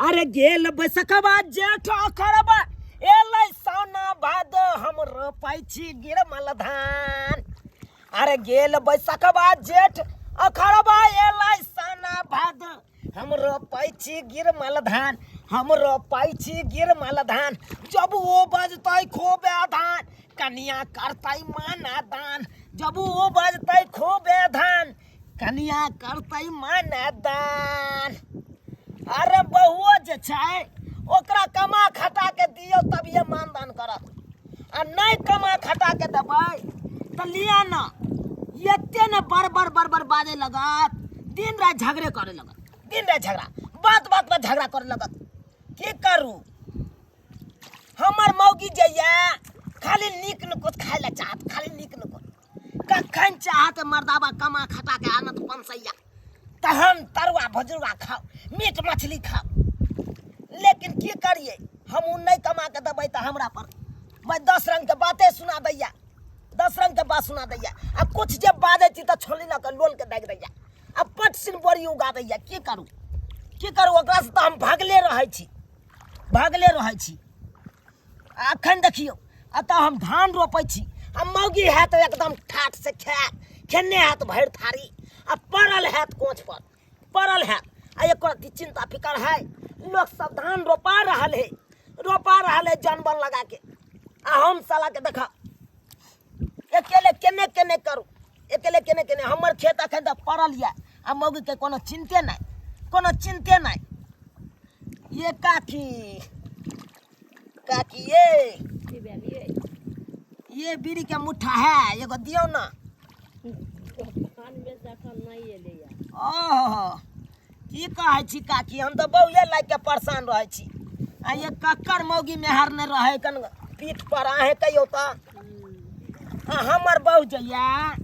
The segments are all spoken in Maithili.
अरे गेल बैसखबा जेठ अखरबा एलै साउना भादो, हम रोपै छी गिरमल धान। अरे गेल बैसखबा जेठ अखरबा एलै साउना भादो, हम रोपै छी गिरमल धान, हम रोपै छी गिरमल धान। जब ओ बजतै खूबे धान, कनिया करतै माना दान। जब ओ बजतै खूबे धान, कनिया करतै माना दान। अरे बहुओ जे छै ओकरा कमा खटा के दियौ तभिए मानदान करत, आ नहि कमा खटा के देबै तऽ लिअ न एते ने बड़ बड़ बड़ बड़ बाजै लगत, दिन राति झगड़े करे लगत, दिन राति झगड़ा, बात बात पर झगड़ा करे लगत। की करू, हमर मौगी जे यऽ खाली नीक नुकुत खाय लए चाहत, खाली नीक नुकुत। कखन चाहत मर्दाबा कमा खटा के आनत पंसैया, तहन तरुआ भजुआ खाओ, मीट मछली खाओ। लेकिन की करिए, हम उ नहीं कमा के देबै तऽ हमरा पर मैं 10 रंग के बाते सुना दैया, 10 रंग के बात सुना दैया। आ कुछ जे बाजै छी तऽ छोली लऽ के लोल के दागि दैया, आ पट सिन बड़ी उगा दैया। की करू, की करू, ओकरा से तऽ हम भागले रहै छी, भागले रहै छी। आ अखन देखियौ एतऽ हम धान रोपै छी, आ मौगी हैत एकदम ठाठ से खायत, खेने हैत भरि थारी, आ पड़ल हैत कोच पर पड़ल हैत, आ एको रत्ती चिंता फिकर है। लोक सब धान रोपा रहल है, रोपा रहल है जानवर लगा के, आ हम साला के देखा अकेले केने केने करू, अकेले केने केने। हमर खेत अखन तक पड़ल यऽ, आ मौगी के कोनो चिंते नहि, कोनो चिंते नहि। ये काकी, काकी ये की भेल ये? ये बीड़ी के मुट्ठा है, एगो दियौ ना। दोकान में से अखन नहीं एलैया। ओहो, की कहै छी काकी, हम तऽ बहुए लागि के परेशान रहै छी। आ ये कक्कर मौगी मेहर नहि रहै कन पीठ पर, अहें कहियौ तऽ। आ हमर बहु जे यऽ,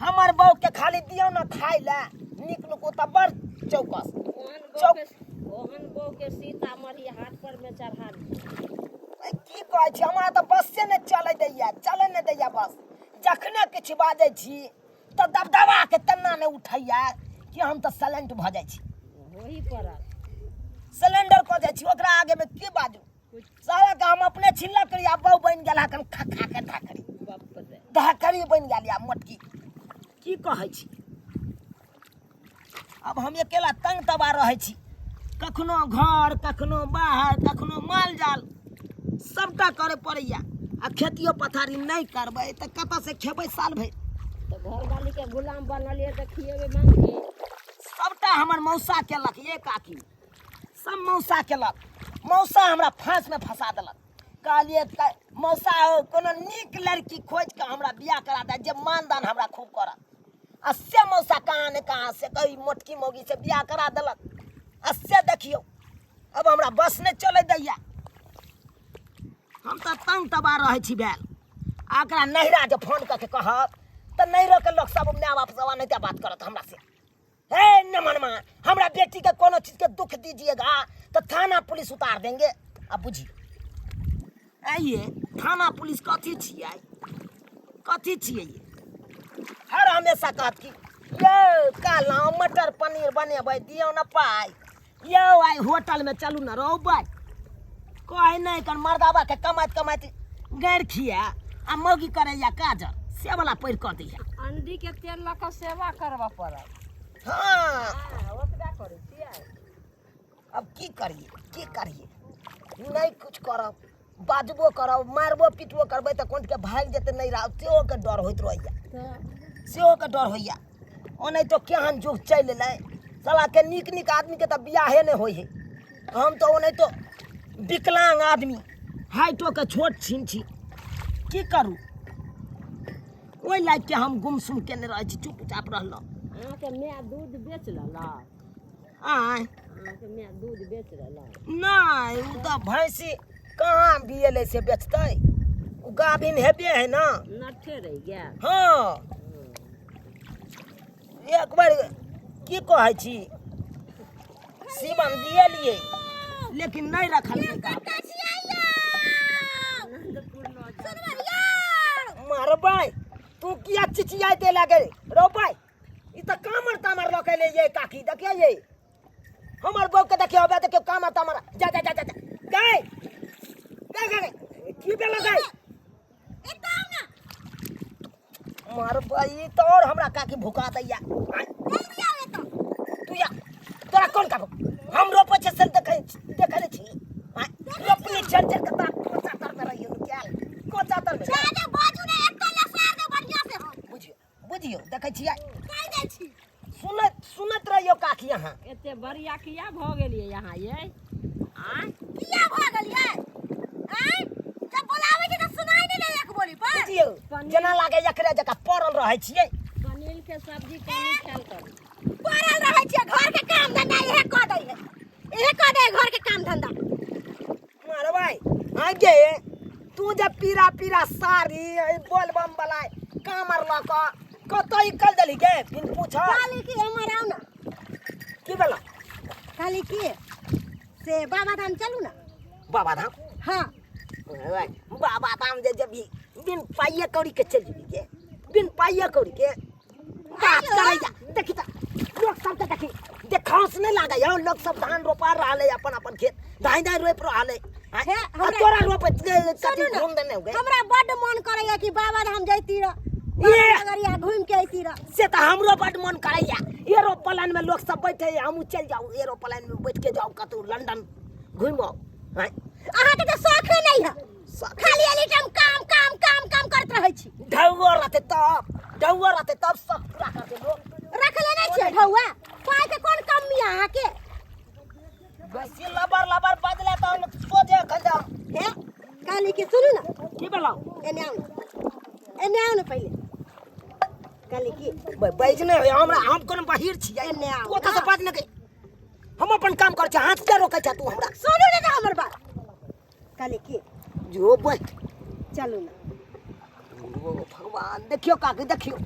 हमर बहु के खाली दियौ ना खाय लए नीक नुकू तऽ बड़ चौकस। ओहन बहु के, ओहन बहु के सीतामढ़ी हाट पर में चढ़ा दियौ। की कहै छी, हमरा तऽ बसे नहि चलै दैया, चलै नहि दैया बस। जखने किछु बाजै छी तऽ दबदबा के तेना नहि उठैया कि हम तऽ साइलेंट भऽ जाइ छी। वही पड़ल सिलेंडर कऽ जाइ छी, ओकरा आगे में की बाजू। सारा के हम अपने छिल्लक करी, आ बहु बनि गेल हन खा खा के धाकरी, धाकरी बनि गेल या मोटकी। की कहै छी, अब हम अकेला तंग तबाह रहै छी, कखनो घर कखनो बाहर कखनो माल जाल सबटा करे पड़ैया। आ खेतियो पथारी नहि करबै तऽ कतऽ से खेबै साल भरि। तऽ घरवाली के गुलाम बनलियै तऽ खिएबै मांगी। सबटा हमर मौसा केलक ये काकी, सब मौसा केलक। मौसा हमरा फांस में फंसा देलक। कहलिए मौसा हो कोनो नीक लड़की खोज के हमरा बियाह करा दे जे मानदान हमरा खूब करत। आ से मौसा कहाँ ने कहाँ से कही मोटकी मौगी से बियाह करा देलक। आ से देखियौ अब हमरा बस नहि चलै दैया, हम तऽ तंग तबाह रहै छी भेल। आ एकरा नैहरा जे फोन कऽ के कहब तऽ नैहरोके लोक सब माय बाप सब एनाहिते बात करत हमरा से। हे नमनमा, हमरा बेटी के कोनो चीज के दुख दीजिएगा तो थाना पुलिस उतार देंगे। अब बुझी आइए थाना पुलिस कथी छियै, कथी छियै ये? हर हमेशा कहत कि यौ कहलहुँ मटर पनीर बनेबै दियौ ने पाइ, यौ आइ होटल में चलू ने रहबै। कहै नहि कन मर्दाबा के कमाइत कमाइत गैर खिया आ मौगी करैया काजर, से वाला पढ़ि कऽ दैया। अंडी के तेल लऽ कऽ सेवा करबऽ पड़त। हाँ। हाँ, ओतबा करै छियै। अब की करिए, की करिए, नहीं कुछ करब, बाजबो करब, मारबो पिटबो करबै तऽ कोन के भागि जेतै नहि रह, सेहो के डर होइत रहैया, सेहो के डर होइया। ओनाहितो केहन युग चलि एलै, साला के नीक नीक आदमी के तऽ बियाहे नहि होइ है। हम तऽ ओनाहितो विकलांग आदमी, हाइटो के छोट छिन छी, की करू, ओहि लायक के हम गुमसुम केने रहै छी, चुपचाप रहलहुँ। अहाँके माय दूध बेच लेलक? आँय? अहाँके माय दूध बेच लेलक? नहि, ओ तऽ भैंसी कहाँ बियेलै से बेचतै, ओ गाभिन हेबे है ना, नट्ठे रहि गेल। हाँ, एक बार की कहै छी, सीमन दिएलियै लेकिन नहि रखलकै गाभिन। मारबै तू किया चिचियाइते लागे रौ भाई, ई तऽ कामर तामर लऽ के एलै ये काकी, देखियै ये हमर बहू के देखियो, अबे देखियो काम आता हमारा। जा जा जा जा जा। गए गए गए, की भेलो गए? एतऽ आउ ना। मारबै तो और हमरा काकी भुका दैया। आँय, जल्दी आउ एतऽ। तू या तोरा कोन काम? हम रोपै छै से देखै देखै नहि छी? आँय, रोपनी चढ़ चढ़ के तार कोचा तर में रहियो क्या कोचा तर में। जादे बाजू ने, एतऽ लसार दे बढ़िया से हम। बुझियो बुझियो, देखै छियै? कहि दै छी। सुनैत सुनैत रहियो काकी अहाँ। एते बरिया किया भऽ गेलियै यहाँ यै? आँय, किया भऽ गेलियै? आँय, जब बोलाबै छै तऽ सुनाइ नहि दैया एक बोली पर। बुझियो जेना लागे एकरे जकाँ पड़ल रहै छियै। पनीर के सब्जी कनी खायल करू। पड़ल रहै छियै, घर के काम धंधा इहे कऽ दै है, इहे कऽ दै है घर के काम धंधा। मारबै आगे तू जे पीरा पीरा साड़ी एहि बोलबम वाला कामर लऽ कऽ कतऽ निकल देली गे बिन पूछ? कहली कि हमर आउ ना। की भेला? कहली कि से बाबा धाम चलू ना। बाबा धाम? हाँ। ओए, बाबा धाम जे जबी बिन पाइये कौड़ी के चलि जेबी गे, बिन पाइये कौड़ी के बात करैया। देखी तऽ लोक सब के देखी देखांस नहि लागै हौ। लोक सब धान रोपा रहल है अपन अपन खेत, धाइ धाइ रोपि रहल है। आँय, हे, आ हमरा- तोरा रोपै कथी सुनू ना, घूम देने हो गे? हमरा बड्ड मन करैया कि बाबा धाम जैती रह, ये! नगरिया घूम के अइती रह। से तऽ हमरो बड्ड मन करैया। एरोप्लेन में लोक सब बैठे, हमहूँ चलि जाउ एरोप्लेन में बैठ के जाउ कतौ लंदन घुमि आउ। आँय, अहाँके तऽ शौखे नहि है। शौख। खाली एनी टाइम काम काम काम काम करैत रहै छी। ढौआ रहतै तब, ढौआ रहतै तब शौख पूरा करतै लोक। रखले नहि छियै ढौआ? पाइके कोन कमी है अहाँके? बेसी लबर लबर बजले तऽ हम सोझे एखन जाउ। हे, कहली कि सुनू ना। की भेलौ? एने आउ ना, एने आउ ना पहिले। कहली कि बाजि नहि होइए हमरा, हम कोनो बहिर छियै? एने आउ तू ओतऽ से ना। बाज नहि गई। हम अपन काम करै छी, हाथ के रोकै छै तू हमरा? सुनू ने तऽ हमर बात। कहली कि जो बैठ। चलू ना। ओ भगवान, देखियो काकी, देखियो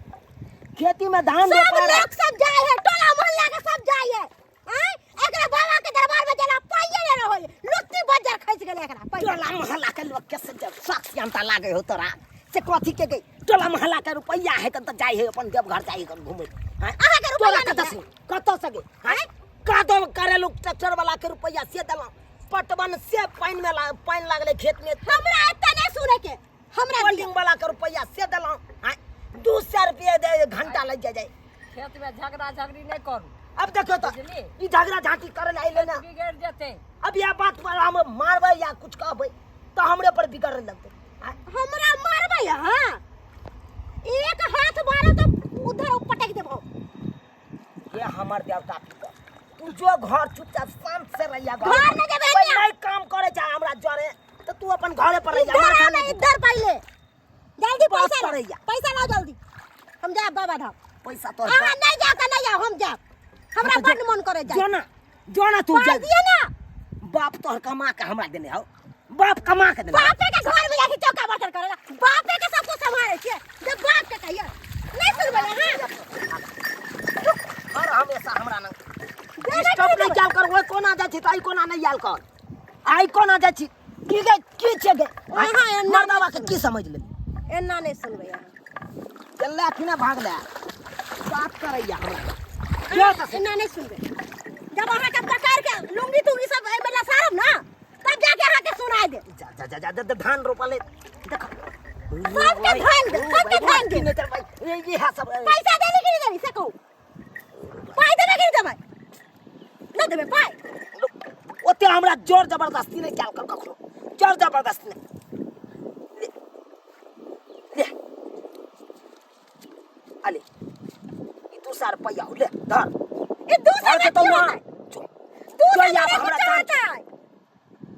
खेती में धान सब रोपा रहा। लोग सब जाय है, टोला मोहल्ला के सब जाय है। आँय, एकरा बाबा के दरबार में जेना पाइये ने रहै, लुत्ती बज्जर खसि गेलै एकरा पाइ। टोला मोहल्ला के लोग के से जब शौक सियानता लागे हो तोरा से कथी के गई? टोला मोहल्ला के रुपैया है तऽ जाइ है अपन देवघर, जाइ है घूमे। आँय, अहाँके रुपैया तोरा नहि कतऽ है? से, कतऽ से गे? आँय, कादो करेलू ट्रैक्टर वाला के रुपैया से देलहुँ, पटवन से पानि में पानि लागलै खेत में। हमरा एते नहि सुनै के, हमरा दिअ। होल्डिंग वाला के रुपैया से देलहुँ। आँय, 200 रुपया दे घंटा लागि जाइ जाइ। खेत में झगड़ा झगड़ी नहीं करू। अब देखियो तऽ बुझली? ई झगड़ा झांकी करे ला अइलै ना। बिगड़ जेतै। अब यह बात पर हम मारबै या कुछ कहबै तऽ हमरे पर बिगड़े लगतै। आँय, हमरा मारबै अहाँ? एक हाथ मारब तऽ उधर पटकि देबौ। ये हमर देवता पितर, तू जो घर चुपचाप शांत से रहिया। घर घर नहि जेबै। कोई नहीं काम करे छै हमरा जरे तऽ तू अपन घरे पर रहिया। इधर माथा आ ना, नहि इधर पहिले जल्दी बात पैसा लाओ, करैया। पैसा लाओ जल्दी, हम जायब बाबा धाम। पैसा तो अहाँ नहीं जाओ तऽ नहीं जाओ, हम जायब, हमरा हाँ तऽ बड्ड मन करे जाय। जो ना, जो ना तू पाइ जल्दी। दिअ ना। बाप तोहर कमा के हमरा देने हौ, बाप कमा के देने हौ। बापे के घर में जाके चौका बर्तन करेला, बापे के सब कुछ संभाले छियै, जब बाप के कहियो नहीं सुनबै अहाँ। और हमेशा हमरा ना देबै स्टॉप कि नहीं देबै? जाल कर, ओइ कोना जाइ छी तऽ आई कोना नहीं आयल कर, आई कोना जाइ छी? की गे, की छै गे? अहाँ एना मर्दाबा के की समझ लेली? एना नहीं सुनबै अहाँ। चल कि ना भाग ले, बात करैया हमरा जो तऽ से। एना नहीं सुनबै। जब अहाँके पकड़ के लुंगी तुंगी सब एहिमे लसारब ना तब जाके अहाँके सुनाय देब। जा जा जा जा जा, धान रोपले देख। सबके धान दे, सबके धान दे। नहीं चल भाई, ये है सब। पैसा देली कि नहीं देली से कहू? पाइ देबै कि नहीं देबै? नहि देबै पाइ? ओते हमरा जोर जबरदस्ती नहीं कयल कर, कखनो जोर जबरदस्ती नहीं। ले ले अले, ई 200 रुपया हो, ले धर। ई 200 और में तो की ना होतै? 200 जो में या नहि हमरा कुछ जान होतै।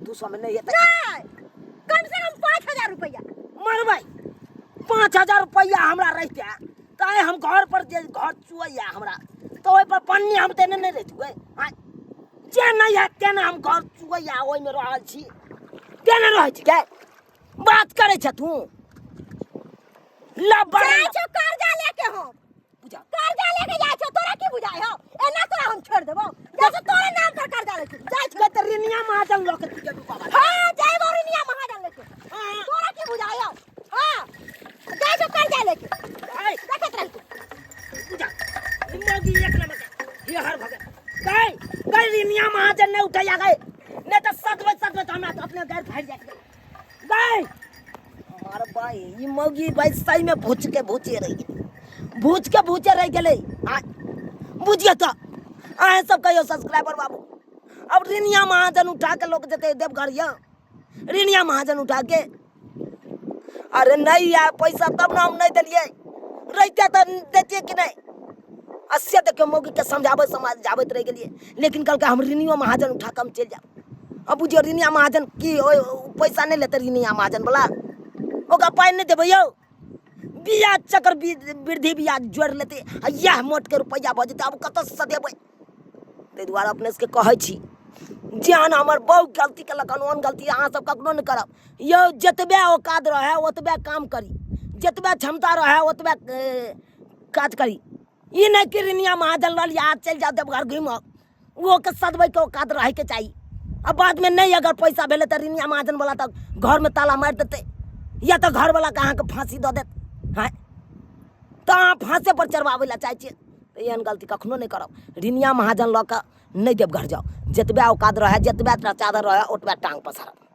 200 में नहीं हेतै। नहि, कम से कम 5000 रुपया। मरबै, 5000 रुपया हमरा रहिते तऽ आइ हम घर पर जे घर चुअैया हमरा तऽ ओहि पर पन्नी हम देने नहि रहितुए। आँय, जे नहि हैत तेने हम घर चुअैया ओहिमे रहल छी, तेने रहै छी गे। बात करै छ तू लबर। जाइ छौ कर्जा लेके हम। बुझा। कर्जा लेके जाइ छौ, तोरा की बुझाइ हौ? एना तोरा हम छोड़ि देबौ? जाइ छौ तोरे नाम पर कर्जा लेके जाइ छौ। गे तऽ रिनिया महाजन लऽ के तू जेबी बाबा? हाँ, जइबौ रिनिया महाजन लेके। हाँ। तोरा की बुझाइ हौ? हाँ, जाइ छौ कर्जा लेके। आइ। देखैत रही तू। बुझा, ई मौगी एक नंबर के ये हर भगत गई गई रिनिया मौगी भाई सहीमे भूचके भूचे रहि गेलै, भूचके भूचे रहि गेलै। आ बुझियौ तऽ अहेँ सब कहियौ सब्सक्राइबर बाबू, अब रिनिया महाजन उठा के लोग जेतै देवघर? यऽ रिनिया महाजन उठा के? अरे नहीं यार, पैसा तब ना हम नहीं दिलिए, रहिते तऽ देतियै कि नहि? आ से देखियौ, मौगीके समझाबैत समझाबैत रहि गेलियै, लेकिन कहलकै हम ऋणियो महाजन उठा कऽ हम चलि जायब। अब बुझियौ, ऋणिया महाजन की ओहि पैसा नहि लेतै? ऋणिया महाजन वला ओकरा पाइ नहि देबै यौ? बियाज चक्र वृद्धि बियाज जोड़ि लेतै आ इएह मोटके रुपैआ भऽ जेतै। आब कतऽसँ देबै? ताहि दुआरे अपने सबके कहै छी, जेहन हमर बहुत गलती केलक हन, ओहन गलती अहाँ सब कखनो नहि करब यौ। जतबे औकात रहए ओतबे काम करी, जतबे क्षमता रहए ओतबे काज करी। ई नहि कि रिनिया महाजन लऽ लिअ आ चलि जाउ देवघर घुमि। ओहोके सदबैके औकात रहैके चाही। आ बादमे नहि अगर पैसा भेलै तऽ रिनिया महाजनवला तऽ घरमे ताला मारि देतै या तऽ घरवलाके अहाँके फाँसी दऽ देत। हँ, तऽ अहाँ फाँसे पर चढ़बाबै लए चाहै छियै तऽ एहन गलती कखनो नहि करब। रिनिया महाजन लऽ कऽ नहि देवघर जाउ। जतबे औकात रहए, जतबे चादर रहए, ओतबे टाँग पसारब।